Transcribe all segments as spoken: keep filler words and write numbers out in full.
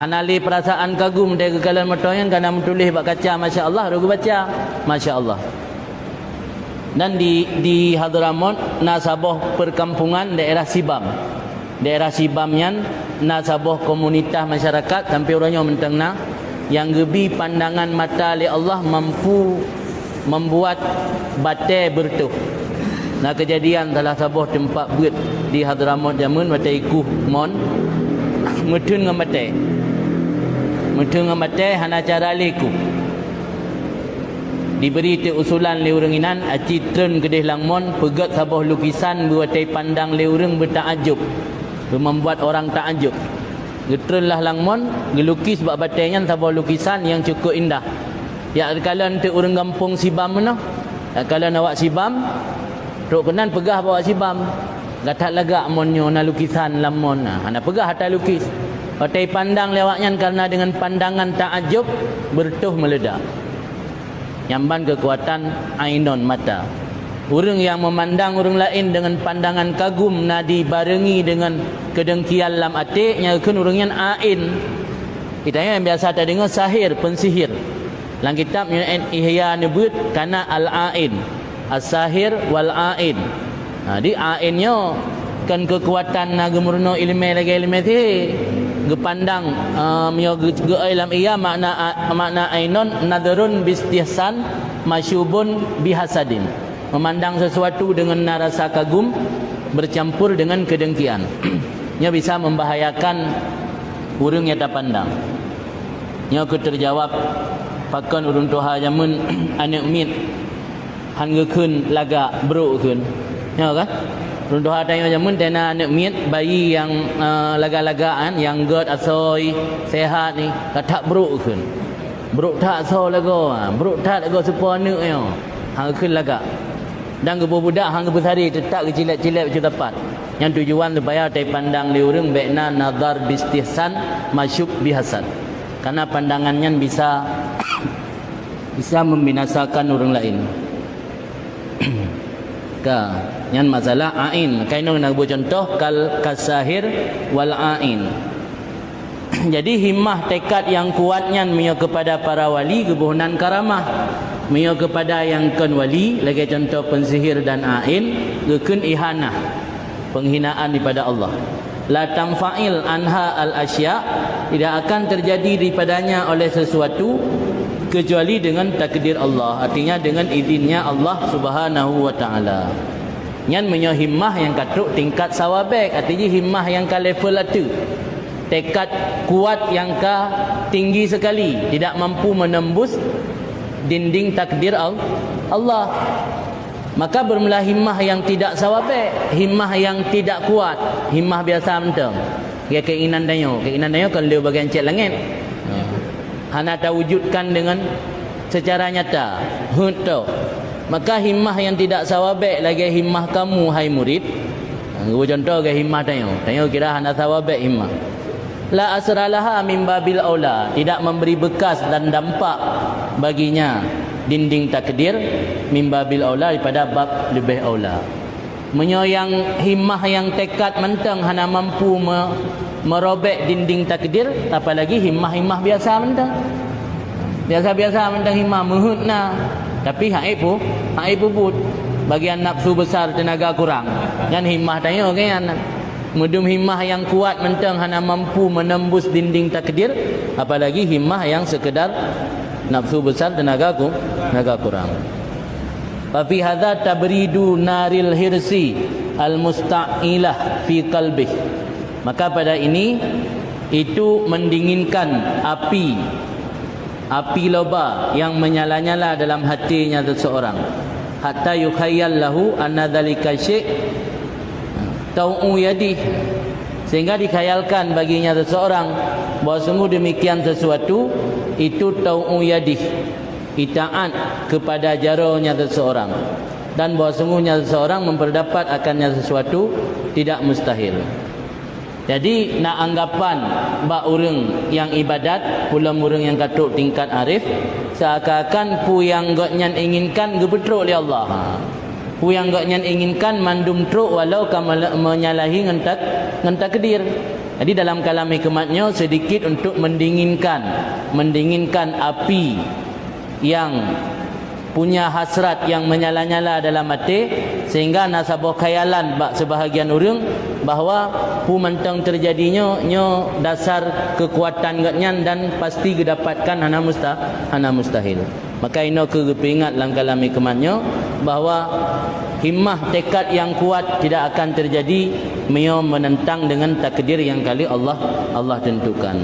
Hana lé peurasaan kagum deh geukalon moto nyan, ka na meutuléh bak kaca, "Masya Allah," rot geubaca, "Masya Allah." Dan di, di Hadramaut na saboh perkampungan daerah Sibam. Daerah Sibam nyan na saboh komunitas masyarakat sampai uroe nyoe mantong na, nyang geubi pandangan mata lé Allah mampu membuat batée beureutoh. Na keujadian salah saboh teumpat beuet di Hadramaut jameun watée ikuh mon, meutheun ngon batée. Meutheun ngon batée hana cara lé kuh. Dibri teuk usulan lé ureuëng inan, aci treun keudeh lam mon, peugét saboh lukisan beu watée pandang lé ureuëng beutaajub, beu membuat orang taajub. Geutreun lah lam mon, geulukis bak batée nyan saboh lukisan nyang cukup indah. Jak geukalon teuk ureuëng gampông Sibam meunoe. Jak geukalon awak Sibam, trok keunan peugah bak awak Sibam, "Ka that lagak mon nyoe, na lukisan lam mon." Nah, hana peugah atra lukis. Watée pandang lé awaknyan karena deungon pandangan taajub, beureutoh meuleudak. Nyan ban keukuatan ainon mata. Ureuëng nyang meumandang ureuëng laén deungon pandangan kagum na dibarengi deungon keudengkian lam até, nyan geukheun ureuëng nyan ain. Geutanyoe nyang biasa tadeungoe sahir, peusihir. Lam kitab Ihya neubeuet kana al-ain, as-sahir wal-ain. Ha, di ain nyoe kon keukuatan na geumeurunoe iéleumé lagée iéleumé sihé. Geupandang, eh, meunyoe geu-, geuoi lam iya makna a-, makna ainon nadharun bistihsan masyubun bihasadin. Memandang sesuatu deungon na rasa kagum bercampur dengan kedengkian. Nyoe bisa membahayakan ureuëng nyang tapandang. Nyoe keuh teujaweueb pakon ureuëng tuha jameun aneuëk miet han geukheun lagak, brok kheun. Nyoe kan? Ureuëng tuha tanyoe jameun tena aneuëk miet, bayi nyang, eh, lagak-lagak kan, nyang gét asoe, sehat ni, ka that brok kheun. Brok that asoe lagoe, ha, brok that lagoe seupôt aneuëk nyoe. Han geukheun lagak. Dan geuboh budak han geupeusari, teutap geucilep-cilep bacut sapat. Nyan tujuan supaya tapandang lé ureuëng bék na nadhar bistihsan masyub bihasad. Karena pandangan nyan bisa, bisa membinasakan ureuëng laén. Ka, nyan masalah ain. Ka inong na geuboh contoh kal kasahir wal ain. Jadi himmah tekad nyang kuat nyan meunyoe keupada para wali geuboh nan karamah. Meunyoe keupada nyang kon wali, lagée contoh peusihir dan ain, geukheun ihanah, penghinaan daripada Allah. La tanfa'il anha al-asya, tidak akan terjadi daripadanya oleh sesuatu kecuali dengan takdir Allah, artinya dengan izinnya Allah Subhanahu wa Ta'ala. Nyan meunyoe himmah nyang ka trok tingkat sawabek, arti jih himmah nyang ka level ateueh. Tekad kuat nyang ka tinggi sekali, tidak mampu menembus dinding takdir Al-, Allah. Maka bermula himmah nyang tidak sawabek, himmah nyang tidak kuat, himmah biasa mantong. Ya, keinginan tanyoe, keinginan tanyoe kon lé bagian cét langét. Hana tawujudkan dengan secara nyata. Heuet tok. Maka himmah nyang tidak sawabek lagée himmah kamu, hai murid. Geuboh contoh lagée himmah tanyoe. Tanyoe kira hana sawabek himmah. La asra laha min babil aula, tidak memberi bekas dan dampak baginya dinding takdir, min babil aula, daripada bab leubeh aula. Meunyoe nyang himmah nyang tekad mantong hana mampu me-, merobek dinding takdir, apalagi himmah-himmah biasa mantong. Biasa-biasa mantong himmah, meuheuet na, tapi hana pu-, hana peubuet. Bagian nafsu besar, tenaga kurang. Nyan himmah tanyoe kan. Meudum himmah nyang kuat mantong hana mampu menembus dinding takdir, apalagi himmah nyang sekedar nafsu besar, tenaga ku-, tenaga kurang. Fa fi hadza tabridu naril hirsi al-musta'ilah fi qalbih. Maka pada ini, itu mendinginkan api, api loba yang menyala-nyala dalam hatinya seseorang. Hatta yukhayyal lahu anna dzalika syai' tau'u yadih. Sehingga dikhayalkan baginya seseorang bahwa sungguh demikian sesuatu itu tau'u yadih, itaat kepada jaronya seseorang, dan bahwa sungguhnya seseorang memperdapat akannya sesuatu tidak mustahil. Jadi, na anggapan bak ureuëng nyang ibadat, peulom ureuëng nyang ka trok tingkat arif, seakan-akan peue nyang gobnyan inginkan geupeutrok lé Allah. Ha. Peue nyang gobnyan inginkan mandum trok walau ka mele-, menyalahi ngon tak-, ngon takdir. Jadi dalam kalam hikmat nyoe sedikit untuk mendinginkan, mendinginkan api yang punya hasrat yang menyala-nyala dalam até, sehingga na saboh khayalan bak sebahagian ureuëng bahwa peue mantong teujadi nyoe, nyoe dasar keukuatan gobnyan dan pasti geudapatkan hana musta-, hana mustahil. Maka inoe keuh geupeuingat lam kalam hikmat nyoe bahwa himmah, tekad nyang kuat tidak akan teujadi meunyoe meunentang deungon takdir nyang ka lheueh Allah, Allah tentukan.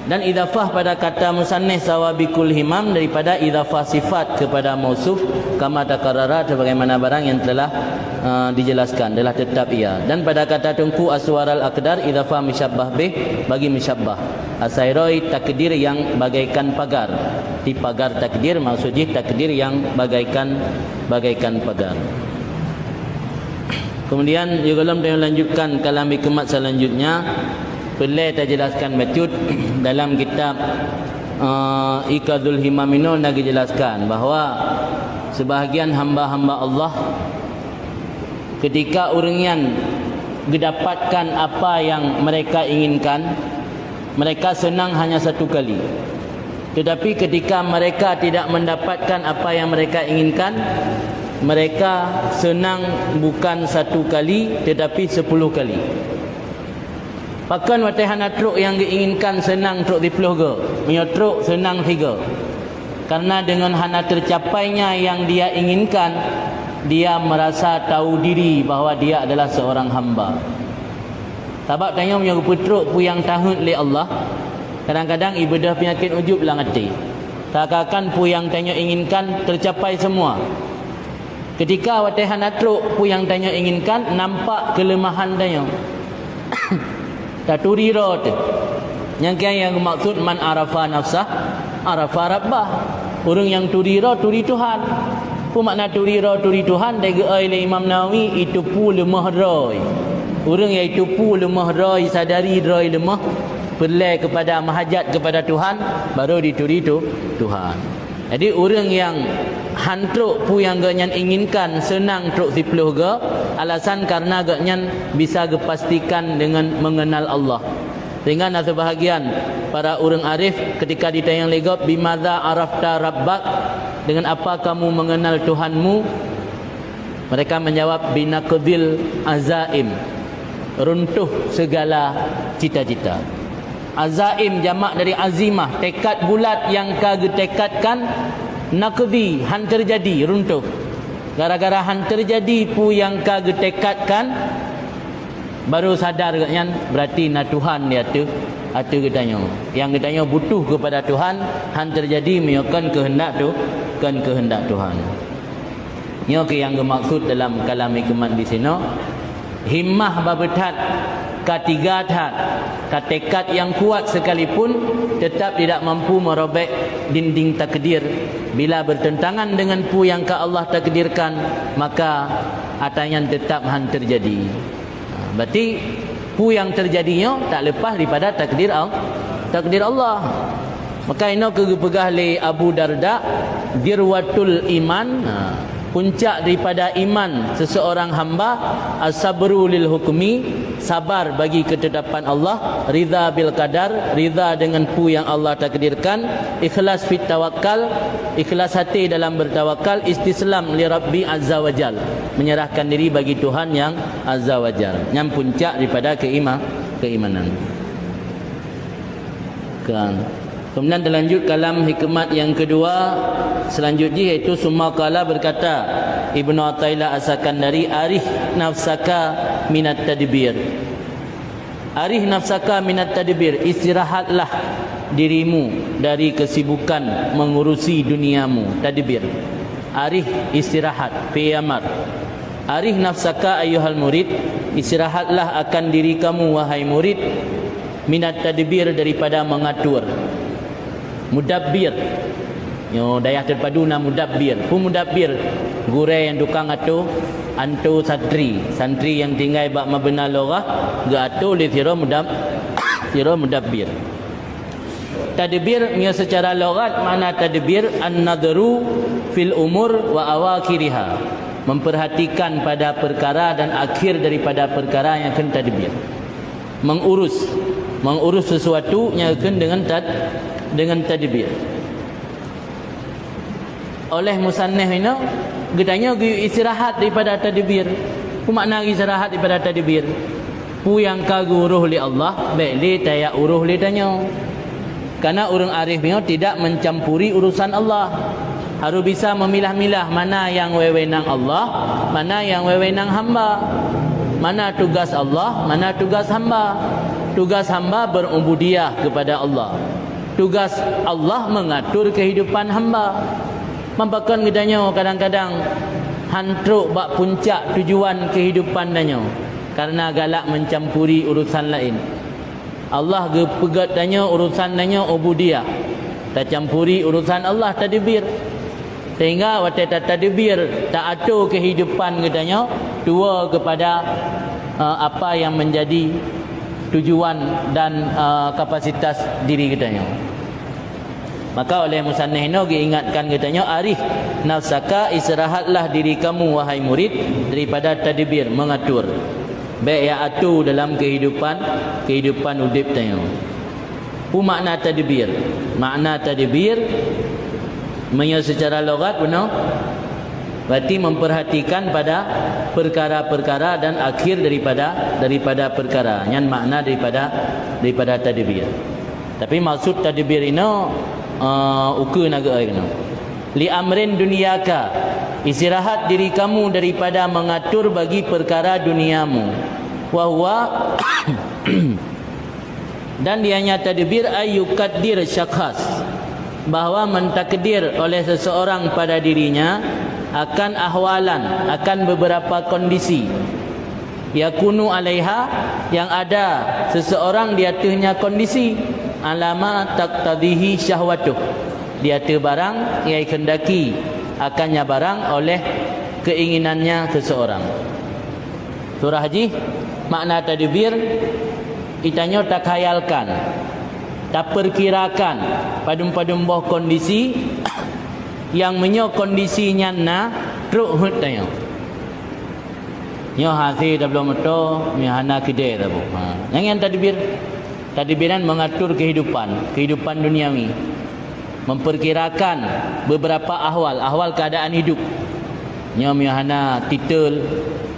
Dan idhafah pada kata musannif sawabikul himam daripada idhafah sifat kepada mausuf, kama taqarrara, sebagaimana barang yang telah, eh, dijelaskan, telah tetap ia. Dan pada kata teungku aswaral aqdar, idhafah musyabbah bih bagi musyabbah. Asai roe takdir nyang bagaikan pagar. Di pagar takdir, maksud jih takdir nyang bagaikan, bagaikan pagar. Kemudian, sigohlom tanyoe lanjutkan kalam hikmat selanjutnya, peureulée tajelaskan bacut dalam kitab, eh, Iqadul Himam inoe na geujelaskan bahwa sebahagian hamba-hamba Allah, ketika ureuëng nyan geudapatkan apa yang mereka inginkan, mereka senang hanya satu kali. Tetapi ketika mereka tidak mendapatkan apa yang mereka inginkan, mereka senang bukan satu kali, tetapi sepuluh kali. Pakon watée hana trok nyang geuinginkan senang trok siplôh goe, meunyoe trok senang sigoe? Karena dengan hana tercapainya yang dia inginkan, dia merasa tahu diri bahwa dia adalah seorang hamba. Sabab tanyoe meunyoe geupeutrok peue nyang taheuet lé Allah, kadang-kadang ibeudôh peunyakét ujub lam até. Seakan-akan peue nyang tanyoe inginkan teucapai semua. Ketika watée hana trok peue nyang tanyoe inginkan, nampak keuleumahan tanyoe. Taturi droe teuh. Nyang keuh nyang geumaksud, "Man arafa nafsah, arafa rabbah." Ureuëng nyang turi droe, turi Tuhan. Peue makna turi droe, turi Tuhan? Dai geuoi lé Imam Nawawi, jiteupeue leumoh droe. Ureuëng nyang jiteupeue leumoh droe, sadari droe leumoh, peureulée keupada, meuhajat keupada Tuhan, baru jituri tu-, Tuhan. Jadi, ureuëng nyang han trok peue nyang gobnyan inginkan seunang trok siplôh goe, alasan karena gobnyan bisa geupastikan deungon meungeunal Allah. Sehingga na seubahagian para ureuëng arif, keutika jitanyong lé gob, "Bimadza arafta rabbak?" Dengan apa kamu mengenal Tuhanmu? Mereka menjawab, "Binaqdil azaim," runtuh segala cita-cita. Azaim jamak dari azimah, tekad bulat nyang ka geutekadkan, naqdi, han teujadi, runtuh. Gara-gara han teujadi peue nyang ka geutekadkan, baru sadar gobnyan, berarti na Tuhan di ateueh, ateueh geutanyoe. Nyang geutanyoe butuh keupada Tuhan, han teujadi meunyoe kon keuheundak tu-, kon keuheundak Tuhan. Nyoe keuh nyang geumaksud dalam kalam hikmat disinoe, himmah babeuet that, ka tiga that, ka tekad nyang kuat sekalipun, tetap tidak mampu merobek dinding takdir. Bila bertentangan dengan peue nyang ka Allah takdirkan, maka ata nyan tetap han teujadi. Ha, berarti peue nyang teujadi nyoe tak leupah daripada takdir Al-, takdir Allah. Maka inoe keuh geupeugah lé Abu Darda, "Dzirwatul iman," ha, puncak daripada iman seseorang hamba, "as-sabru lil hukmi," sabar bagi ketetapan Allah, "ridha bil qadar," ridha dengan peue nyang Allah takdirkan, "ikhlas fit tawakkal," ikhlas hati dalam bertawakal, "istislam li Rabbi azza wa jal," menyerahkan diri bagi Tuhan yang azza wa jal. Nyan puncak daripada keima-, keimanan. Kan. Kemudian terlanjut kalam hikmat yang kedua, selanjut jih, yaitu summa qala, berkata Ibnu Athaillah As-Sakandari, "Arih nafsaka minat tadbir." "Arih nafsaka minat tadbir," istirahatlah dirimu dari kesibukan mengurusi duniamu, tadbir. Arih, istirahat, fi'il amar. "Arih nafsaka ayyuhal murid," istirahatlah akan diri kamu, wahai murid, "minat tadbir," daripada mengatur. Mudabbir. Nyoe dayah teupadu na mudabbir. Peue mudabbir? Gurée nyang tukang atô, atô santri. Santri nyang tinggai bak mabeuna lorah, geuatô lé sidroe mudab-, sidroe mudabbir. Tadbir nyoe secara lughat makna tadbir an-nadhru fil umur wa awakhiriha. Memperhatikan pada perkara dan akhir daripada perkara nyang kheun tadbir. Mengurus, mengurus sesuatu nyang kheun deungon tad-, deungon tadbir. Oleh musannif inoe, geutanyoe geuyue istirahat daripada tadbir. Peue makna istirahat daripada tadbir? Peue nyang ka geuurôh lé Allah, bék lé tajak urôh lé tanyoe. Karena ureuëng arif nyoe tidak mencampuri urusan Allah. Harus bisa memilah-milah mana nyang wewenang Allah, mana nyang wewenang hamba. Mana tugas Allah, mana tugas hamba. Tugas hamba berubudiyah kepada Allah. Tugas Allah mengatur kehidupan hamba. Maka pakon geutanyoe kadang-kadang hán trok bak puncak tujuan kehidupan tanyoe karena galak mencampuri urusan laén. Allah geupeugét tanyoe urusan tanyoe ubudiyah. Tacampuri urusan Allah, tadbir. Sehingga watée tatadbir, taatur kehidupan geutanyoe tuwoe kepada, eh, apa yang menjadi tujuan dan, eh, kapasitas diri geutanyoe. Maka oleh musannif inoe geuingatkan geutanyoe, "Arih nafsaka, istirahatlah diri kamu, wahai murid, daripada tadbir, mengatur." Bék ya atur dalam kehidupan, kehidupan udeb tanyoe. Peue makna tadbir? Makna tadbir, meunyoe secara logat bunoe, berarti memperhatikan pada perkara-perkara dan akhir daripada, daripada perkara. Nyan makna daripada, daripada tadbir. Tapi maksud tadbir inoe, eh, ukeue na geuai keunoe. "Li amrin dunyaka, istirahat diri kamu daripada mengatur bagi perkara duniamu." Wa huwa, dan dianya tadbir, ayyukaddir syakhas, bahwa mentakdir oleh seseorang pada dirinya akan ahwalan, akan beberapa kondisi. Yakunu alaiha, yang ada seseorang di ateuehnya kondisi, alama taktadihi syahwatuh, di ateueh barang yang dikehendaki akannya barang oleh keinginannya seseorang. Surah jih makna tadbir, geutanyoe takhayalkan, taperkirakan padum-padum boh kondisi nyang meunyoe kondisi nyan na, trok heuet tanyoe. Nyoe hase tabloe moto, meuhana keudè taboh. Ha, nyang nyan tadbir. Tadbiran mengatur kehidupan, kehidupan duniawi. Memperkirakan beberapa ahwal, ahwal keadaan hidup. Nyoe meuhana titel,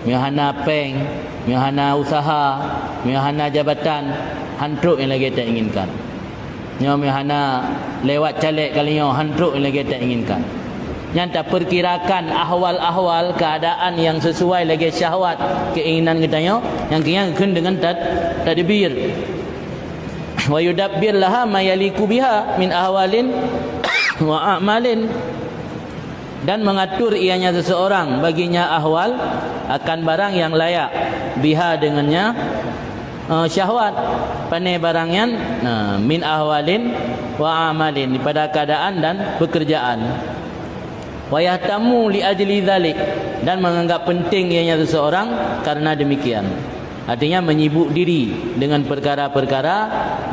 meuhana péng, meuhana usaha, meuhana jabatan, hán trok nyang lagée tainginkan. Nyoe meuhana lewat caleg kali nyoe hán trok lagée tainginkan. Nyan taperkirakan ahwal-ahwal keadaan nyang sesuai lagée syahwat keinginan geutanyoe, nyang keu nyan geukheun deungon tad-, tadbir. Wa yudabbir laha ma yaliqu biha min ahwalin wa a'malin. Dan mengatur ianya seseorang baginya ahwal akan barang yang layak biha dengannya, eh, syahwat. Pane barang nyan, nah, min ahwalin wa amalin, daripada keadaan dan pekerjaan. Wa yahtamu li ajli dzalik, dan menganggap penting ianya seseorang karena demikian. Artinya, menyibuk diri dengan perkara-perkara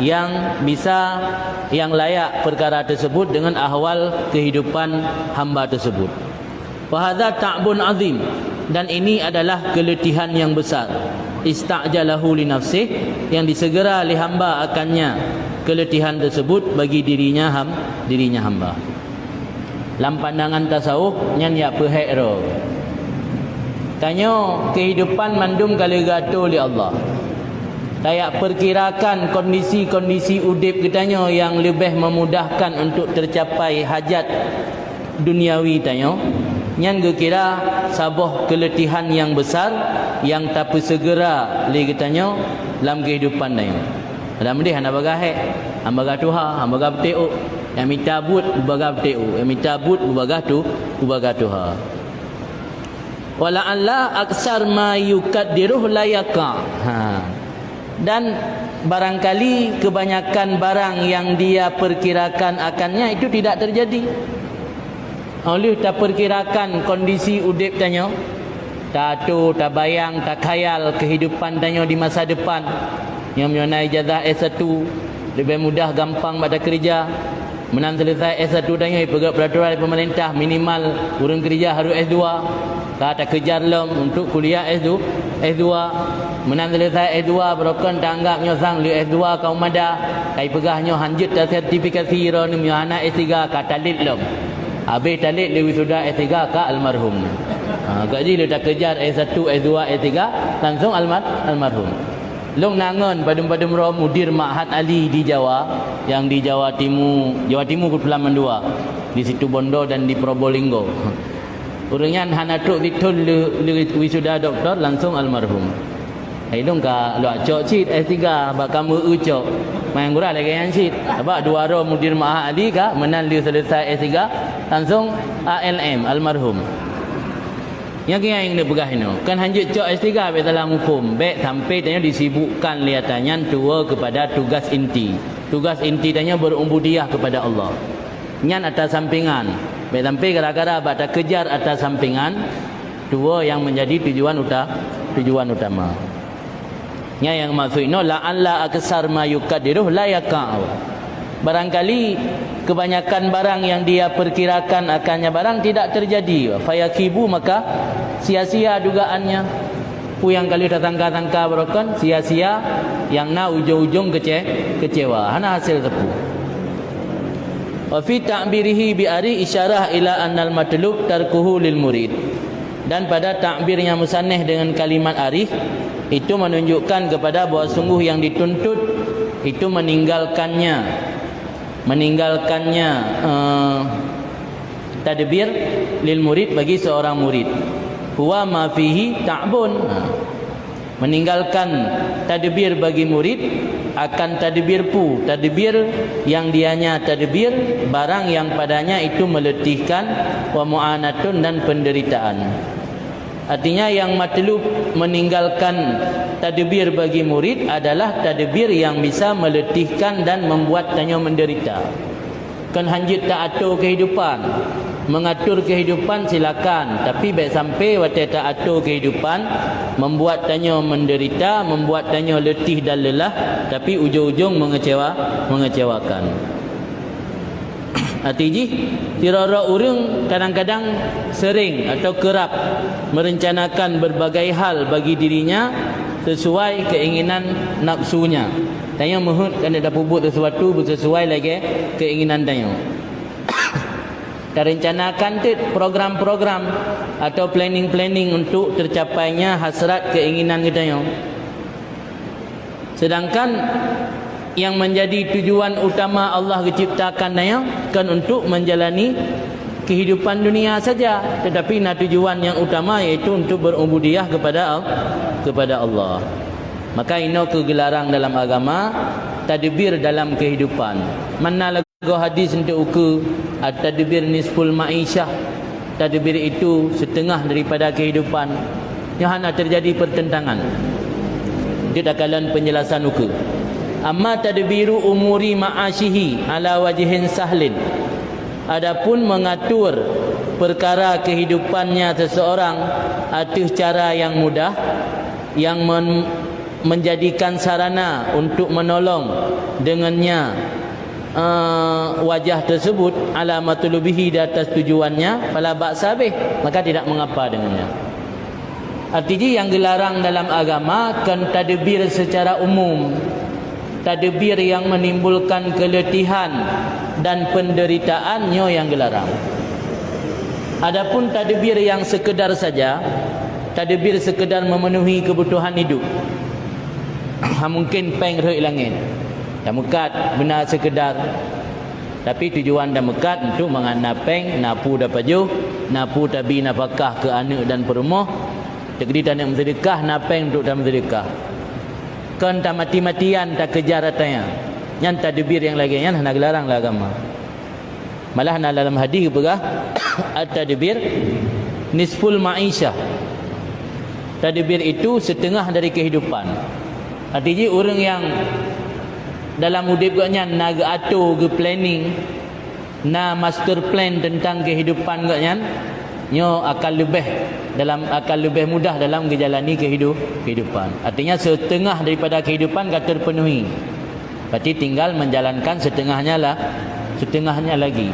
yang bisa, yang layak perkara tersebut dengan ahwal kehidupan hamba tersebut. Wa hadza ta'bun azim, dan ini adalah keletihan yang besar. Ista'jalahu li nafsih, yang disegera lé hamba akannya keletihan tersebut bagi dirinya ham-, dirinya hamba. Lam pandangan tasawuf, nyan jak peuhék droe. Tanyoe keuhidupan mandum ka lheueh geuatoe lé Allah. Tajak peukirakan kondisi-kondisi udeb geutanyoe nyang leubeh memudahkan untuk tercapai hajat duniawi tanyoe, nyan geukira saboh keuletihan nyang besar nyang tapeuseugera lé geutanyoe lam keuhidupan tanyoe. Lam deh hana bagah hék, hana bagah tuha, hana bagah beuteuôk. Nyang mita buet beubagah beuteuôk, nyang mita buet beubagah tu, beubagah tuha. Wa la'alla aksar ma yukaddiruh la yaqa. Ha. Dan barangkali kebanyakan barang yang dia perkirakan akannya itu tidak terjadi. Óh lheueh tapeukirakan kondisi udeb tanyoe, taatoe, tabayang, takhayal keuhidupan tanyoe di masa depan. Nyoe meunyoe na ijazah S satu, leubeh mudah gampang bak takeureuja. Meunan seuleusoe S satu tanyoe, ipeugét peuraturan dari peumeurintah, minimal ureuëng keureuja harôh S dua. Ka takeujar lom untuk kuliah S dua, S dua. Meunan seuleusai S dua, beurokon taanggab nyoe sang lé S dua ka umada, kai peugah nyoe hanjeuet tasertifikasi droeneuh, nyoe hana S tiga, ka talet lom. Habéh talet lé wisuda S tiga ka almarhum. Ha, gak jih lé takejar S satu, S dua, S tiga, langsong almar-, almarhum. Lôn na ngon padum-padum droe mudir Ma'had Ali di Jawa, nyang di Jawa Timu, Jawa Timu keubeutulan mandua, di Situbondo dan di Probolinggo. Ureuëng nyan hana trok sithon lé, lé wisuda doktor, langsong almarhum. Hai lôn ka lheueh cok cit S tiga, bak ka meu-eu cok. Manyang gura lagée nyan cit. Sabab dua droe mudir Ma'had Ali ka meunan lheueh seuleusai S tiga, langsong A L M, almarhum. Nyang keuh nyang neupeugah inoe, kan hanjeuet cok S tiga bék salah muphom, bék sampai tanyoe disibukkan lé ata nyan tuwoe keupada tugas inti. Tugas inti tanyoe berubudiah keupada Allah. Nyan ata sampingan. Bék sampai gara-gara bak takejar ata sampingan, tuwoe nyang meunjadi tujuan uta-, tujuan utama. Nyan nyang maksud inoe, "La'alla aksar ma yukadiruh la yaka'u." Barangkali kebanyakan barang yang dia perkirakan akannya barang tidak terjadi, fayakibu, maka sia-sia dugaannya. Peue nyang ka lheueh tasangka-sangka beurokon, sia-sia, nyang na ujong-ujong kece-, kecewa, hana hasé teupeu. Wa fi ta'birihi bi arih isyarah ila annal matlub tarkuhu lil murid. Dan pada takbirnya musannif dengan kalimat arih, itu menunjukkan kepada bahwa sungguh yang dituntut itu meninggalkannya, meninggalkannya, eh, tadbir lil murid, bagi seorang murid. Huwa ma fihi ta'bun. Nah, meninggalkan tadbir bagi murid akan tadbir peue? Tadbir yang dianya tadbir barang yang padanya itu meletihkan, wa mu'anatun, dan penderitaan. Artinya, yang matlub meninggalkan tadbir bagi murid adalah tadbir yang bisa meletihkan dan membuat tanyoe menderita. Kon hanjeuet taatur kehidupan. Mengatur kehidupan silakan, tapi bék sampai watée taatur kehidupan membuat tanyoe menderita, membuat tanyoe letih dan lelah, tapi ujong-ujong mengecewa-, mengecewakan. Arti jih, sidroe-droe ureuëng kadang-kadang sering atau kerap merencanakan berbagai hal bagi dirinya sesuai keinginan nafsunya. Tanyoe meuheuet keuneuk tapeubuet sesuatu beusesuai lagée keinginan tanyoe. Tarencanakan teuk program-program atau planning-planning untuk tercapainya hasrat keinginan geutanyoe. Sedangkan yang menjadi tujuan utama Allah geuciptakan nyan kon untuk menjalani kehidupan dunia saja, tetapi na tujuan yang utama yaitu untuk berubudiyah kepada Al-, kepada Allah. Maka inoe keuh geularang dalam agama, tadbir dalam kehidupan. Mana lagoe hadis untuk ukeue, "At-tadbir nisful ma'isyah." Tadbir itu setengah daripada kehidupan. Nyoe hana terjadi pertentangan. Jeuet takalon penjelasan ukeue. Amma tadbiru umuri ma'asyihi ala wajhin sahlin. Adapun mengatur perkara kehidupannya seseorang ateueh cara yang mudah, yang men-, menjadikan sarana untuk menolong dengannya, eh, wajah tersebut, ala matlubihi, di atas tujuannya, fala ba'sa bih, maka tidak mengapa dengannya. Arti jih nyang geularang dalam agama kon tadbir secara umum. Tadbir yang menimbulkan keletihan dan penderitaan nyoe nyang geularang. Adapun tadbir yang sekedar saja, tadbir sekedar memenuhi kebutuhan hidup. Ha, mungkin péng rhot langét. Tameukat beuna sekedar. Tapi tujuan tameukat untuk mangat na péng, na peue tapajoh, na peue tabi nafakah keu aneuëk dan peurumoh. Teuk di taneuk meuseudeukah, na péng untuk tameuseudeukah. Kon tamati-matian takejar ata nyan. Nyan tadbir nyang lagée nyan hana geularang lé agama. Malah na dalam hadis geupeugah, "At-tadbir nisful ma'isyah." Tadbir itu setengah dari kehidupan. Arti jih ureuëng nyang dalam udeb gobnyan na geuatur, geuplanning, na master plan tentang kehidupan gobnyan, nyoe akan leubeh dalam, akan leubeh mudah dalam geujalani kehidu-, kehidupan. Artinya setengah daripada kehidupan ka terpenuhi. Berarti tinggal menjalankan setengahnya lah, setengahnya lagi.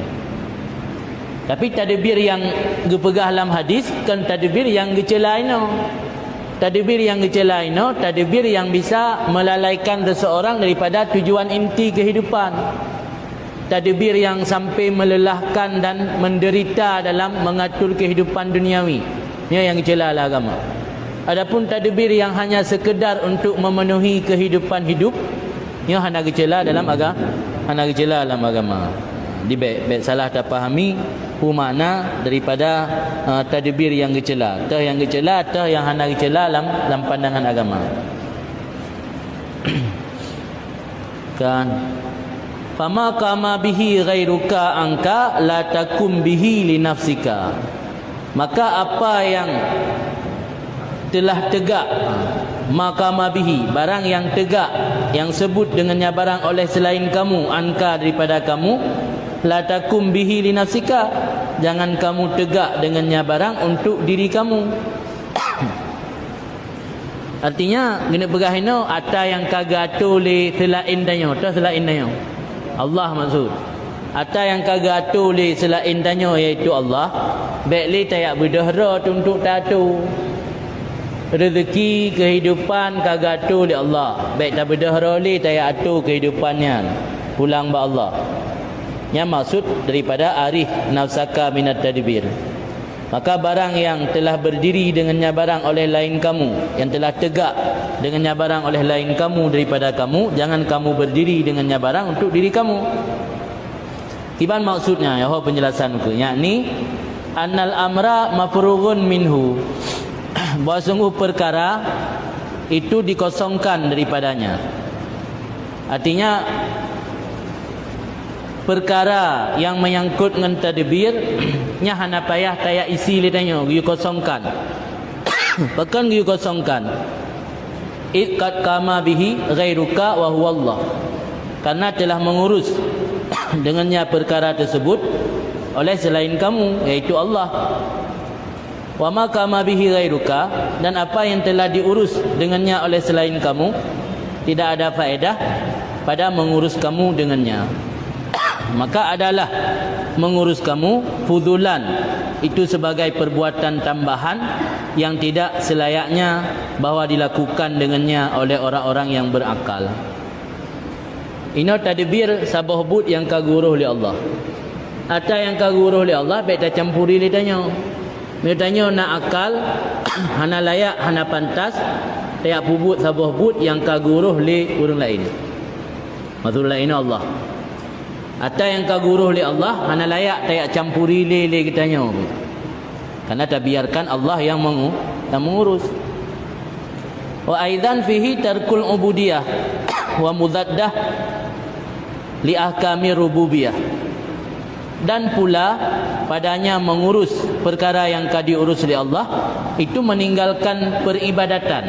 Tapi tadbir nyang geupeugah lam hadis kon tadbir nyang geuceula inoe. Tadbir nyang geucela inoe, tadbir nyang bisa melalaikan seseorang daripada tujuan inti kehidupan. Tadbir nyang sampai melelahkan dan menderita dalam mengatur kehidupan duniawi. Nyoe nyang geucela lé agama. Adapun tadbir nyang hanya sekedar untuk memenuhi kehidupan hidup, nyoe hana geucela dalam aga-, hana geucela dalam agama. Di bèk, bèk salah tapahami peue makna daripada, eh, tadbir nyang geucela. Teuh nyang geucela, teuh nyang hana geucela lam, lam pandangan agama. Kan? "Fama qama bihi ghairuka anka la takum bihi li nafsika." Maka apa yang telah tegak, ma qama bihi, barang yang tegak, yang sebut dengannya barang oleh selain kamu, anka daripada kamu, la takum bihi li nafsika, jangan kamu tegak dengannya barang untuk diri kamu. Artinya, geuneuk peugah inoe, ata nyang ka geuatur lé seulaén tanyoe, teuh seulaén tanyoe. Allah maksud. Ata nyang ka geuatur lé seulaén tanyoe, yaitu Allah, bèk lé tajak beudôh droe untuk taatur. Rezeki, kehidupan ka geuatur lé Allah, bèk tabeudôh droe lé tajak atur kehidupan nyan. Pulang bak Allah. Nyan maksud daripada arih nafsaka minat tadbir. Maka barang yang telah berdiri dengannya barang oleh lain kamu, yang telah tegak dengannya barang oleh lain kamu daripada kamu, jangan kamu berdiri dengannya barang untuk diri kamu. Kiban maksudnya, nyoe penjelasan ke, yakni, annal amra mafrughun minhu, bahwa sungguh perkara itu dikosongkan daripadanya. Artinya, peukara nyang meunyangkot ngon tadbir, nyan hana payah tajak isi lé tanyoe, geuyue kosongkan. Pakon geuyue kosongkan? "Id qad qama bihi ghairuka wa huwa Allah." Karena telah mengurus dengannya perkara tersebut oleh selain kamu, yaitu Allah. "Wa ma qama bihi ghairuka," dan apa yang telah diurus dengannya oleh selain kamu, tidak ada faedah pada mengurus kamu dengannya. Maka adalah mengurus kamu fudhulan, itu sebagai perbuatan tambahan yang tidak selayaknya bahwa dilakukan dengannya oleh orang-orang yang berakal. Inoe tadbir saboh buet nyang ka geuurôh lé Allah. Ata nyang ka geuurôh lé Allah bèk tacampuri lé tanyoe. Meunyoe tanyoe na akal, hana layak, hana pantas tajak peubuet saboh buet nyang ka geuurôh lé ureuëng laén. Maksud laén Allah. Ata nyang ka geuurôh lé Allah hana layak tajak campuri lé, lé geutanyoe. Karena tabiarkan Allah yang mengu-, yang mengurus. Wa aidan fihi tarkul ubudiyah wa mudaddah li ahkami rububiyah. Dan pula padanya mengurus perkara yang ka diurus oleh Allah, itu meninggalkan peribadatan.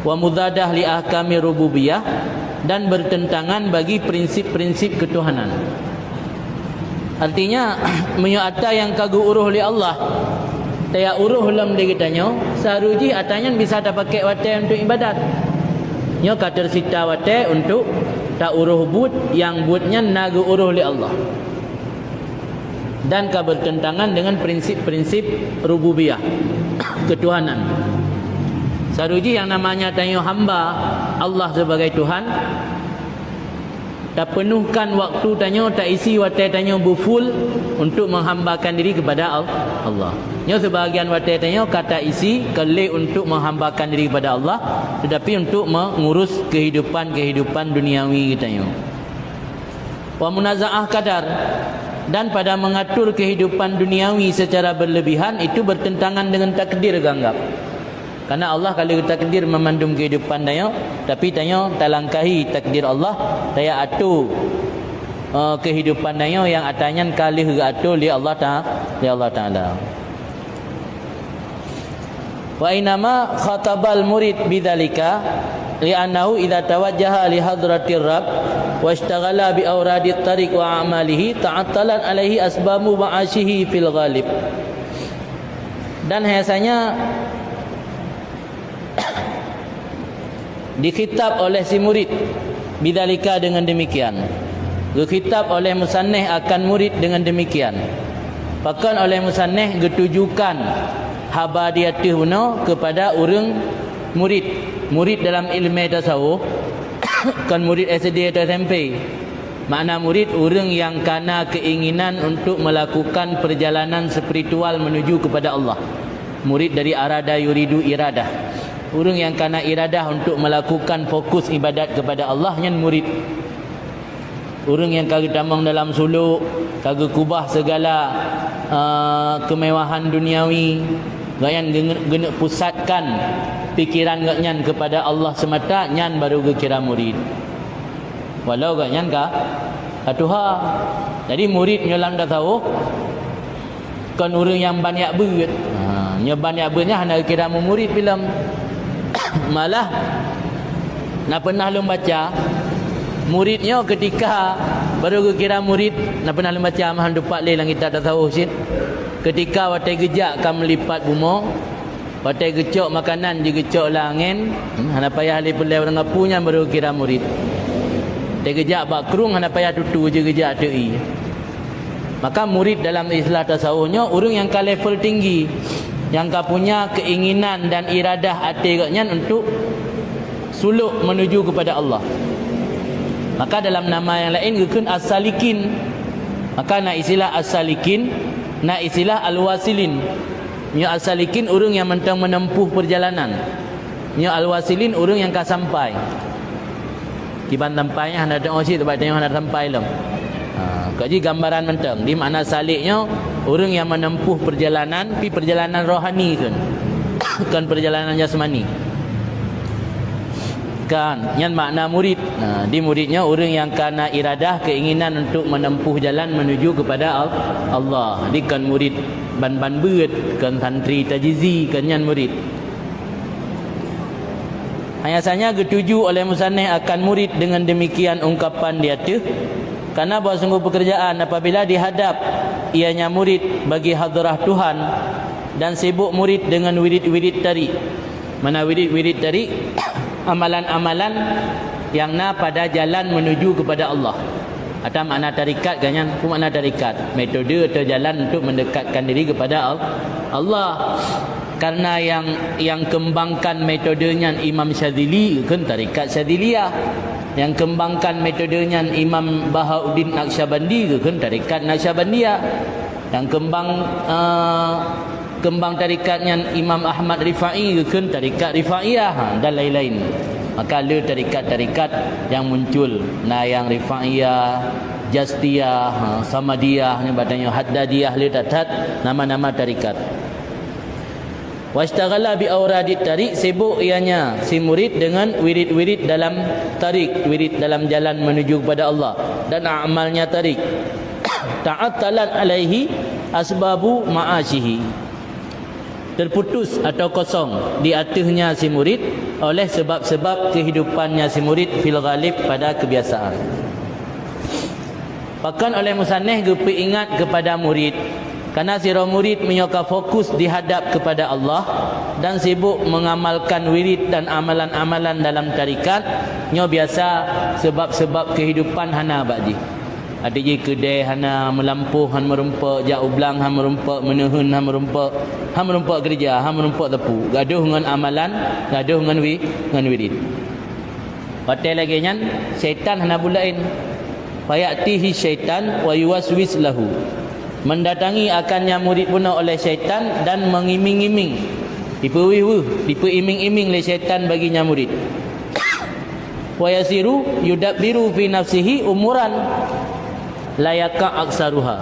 Wa mudadah li ahkami rububiyah, dan bertentangan bagi prinsip-prinsip ketuhanan. Artinya, meunyoe ata nyang ka geuurôh lé Allah, tajak urôh lom lé geutanyoe, seuharôh jih ata nyan bisa tapakék watée untuk ibadat. Nyoe ka teusita watée untuk taurôh buet nyang buet nyan na geuurôh lé Allah. Dan ka bertentangan dengan prinsip-prinsip rububiyah, ketuhanan. Seuharôh jih nyang namanya tanyoe hamba Allah sebagai Tuhan, tapeunuhkan waktu tanyoe, taisi watée tanyoe beuful untuk menghambakan diri kepada Al-, Allah. Nyoe seubahagian watée tanyoe ka taisi keu lé untuk menghambakan diri kepada Allah, tetapi untuk mengurus kehidupan-kehidupan duniawi geutanyoe. Wa munazaah qadar, dan pada mengatur kehidupan duniawi secara berlebihan itu bertentangan dengan takdir geuanggap. Karena Allah ka lheueh takdir meumandum kehidupan tanyoe, tapi tanyoe talangkahi takdir Allah, tajak atô, eh, kehidupan tanyoe nyang ata nyan ka lheueh geuatô lé Allah Ta-, lé Allah Taala. Wa innama khatabal murid bidzalika li'annahu idza tawajjaha li hadratir Rabb washtaghala bi auradit tariq wa a'malihi ta'attalat alaihi asbabu ma'asyihi fil ghalib. Dan hanya dikhitab oleh si murid bidzalika dengan demikian. Geukhitab oleh musanneh akan murid dengan demikian. Pakon oleh musanneh geutujukan haba di ateueh bunoe keupada ureuëng murid. Murid dalam ilmu tasawuf kon murid S D atau S M P. Makna murid, ureuëng yang kana keinginan untuk melakukan perjalanan spiritual menuju kepada Allah. Murid dari arada yuridu iradah. Ureuëng yang kana iradah untuk melakukan fokus ibadat kepada Allah, nyan murid. Ureuëng nyang ka geutamong dalam sulok, ka geukubah segala, eh, kemewahan duniawi, gobnyan geuneuk, geuneuk pusatkan pikiran gobnyan kepada Allah semata, nyan baru geukira murid. Walau gobnyan ka, ka tuha. Jadi murid nyoe lam tasawuf, kon ureuëng nyang ban jak beuet. Ha, nyoe ban jak beuet nyan hana geukira murid bilom. Malah, na pernah lôn baca, murid nyoe keutika baru geukira murid, na pernah lôn baca, meuhan teumpat lé lam kitab tasawuf cit. Keutika watée geujak ka meulipat bumoe, watée geucok makanan jih geucok lam angén, hmm, hana payah lé peulée ureuëng apui, nyan baru geukira murid. Watée geujak bak krueng hana payah tutu jih geujak ateueh ié. Maka murid dalam istilah tasawuf nyoe ureuëng nyang ka level tinggi, nyang ka punya keinginan dan iradah até gobnyan untuk sulok menuju kepada Allah. Maka dalam nama yang lain geukheun as-salikin. Maka na istilah as-salikin, na istilah al-wasilin. Nyoe as-salikin ureuëng nyang mantong menempuh perjalanan. Nyoe al-wasilin ureuëng nyang ka sampai. Kiban sampai nyan hana teuoh cit, teuma tanyoe hana sampai lom. Ha, kok jih gambaran mantong. Di makna salik nyoe, ureuëng nyang menempuh perjalanan, pi perjalanan rohani kheun. Kon perjalanan jasmani. Kan, nyan makna murid. Nah, di murid nyoe ureuëng nyang kana iradah, keinginan untuk menempuh jalan menuju kepada Al-, Allah. Di kon murid ban-ban beuet, kon santri tajizi, kon nyan murid. Hanya saja geutuju oleh musannif akan murid dengan demikian ungkapan di ateueh, karena bahwa sungguh pekerjaan apabila dihadap ianya murid bagi hadrah Tuhan dan sibuk murid dengan wirid-wirid tarik. Mana wirid-wirid tarik? Amalan-amalan yang na pada jalan menuju kepada Allah. Atau makna tarikat kan nyan? Apa makna tarikat? Metode atau jalan untuk mendekatkan diri kepada Al-, Allah. Karena yang, yang kembangkan metode nyan Imam Syadzili, geukheun tarikat Syadziliyah. Yang kembangkan metode nyan Imam Bahauddin Naqsyabandi, geukheun tarikat Naqsyabandiyah. Yang kembang, eh, kembang tarikat nyan Imam Ahmad Rifai, geukheun tarikat Rifaiyah, ha, dan lain-lain. Maka le tarikat-tarikat yang muncul, na yang Rifaiyah, Jastiyah, ha, Samadiyah, nyoe bak tanyoe Haddadiyah, le that-that nama-nama tarikat. Washtaghala bi auradit tarik, sibuk ianya si murid dengan wirid-wirid dalam tarik, wirid dalam jalan menuju kepada Allah, dan amalnya tarik. Ta'attalat alaihi asbabu ma'asyihi. Terputus atau kosong di ateuehnya si murid oleh sebab-sebab kehidupannya si murid fil ghalib, pada kebiasaan. Pakon oleh musannif geupeuingat kepada murid, karena sidroe murid meunyoe ka fokus dihadap kepada Allah dan sibuk mengamalkan wirid dan amalan-amalan dalam tarikat, nyoe biasa sebab-sebab kehidupan hana bak jih. Até jih keudè hana meulampôh, han meurumpok, jak u blang han meurumpok, meuneuheun han meurumpok, han meurumpok keureuja, han meurumpok teupeu, gadôh ngon amalan, gadôh ngon wi-, ngon wirid. Watée lagée nyan, syaitan hana buet laén. Fayatihi syaitan wa yuwaswis lahu. Mendatangi akannya murid bunoe oleh syaitan dan mengiming-iming. Dipeuweuh-weuh, dipeuiming-iming lé syaitan baginya murid. Wa yasiru yudabbiru fi nafsihi umuran la yaqa aksaruha.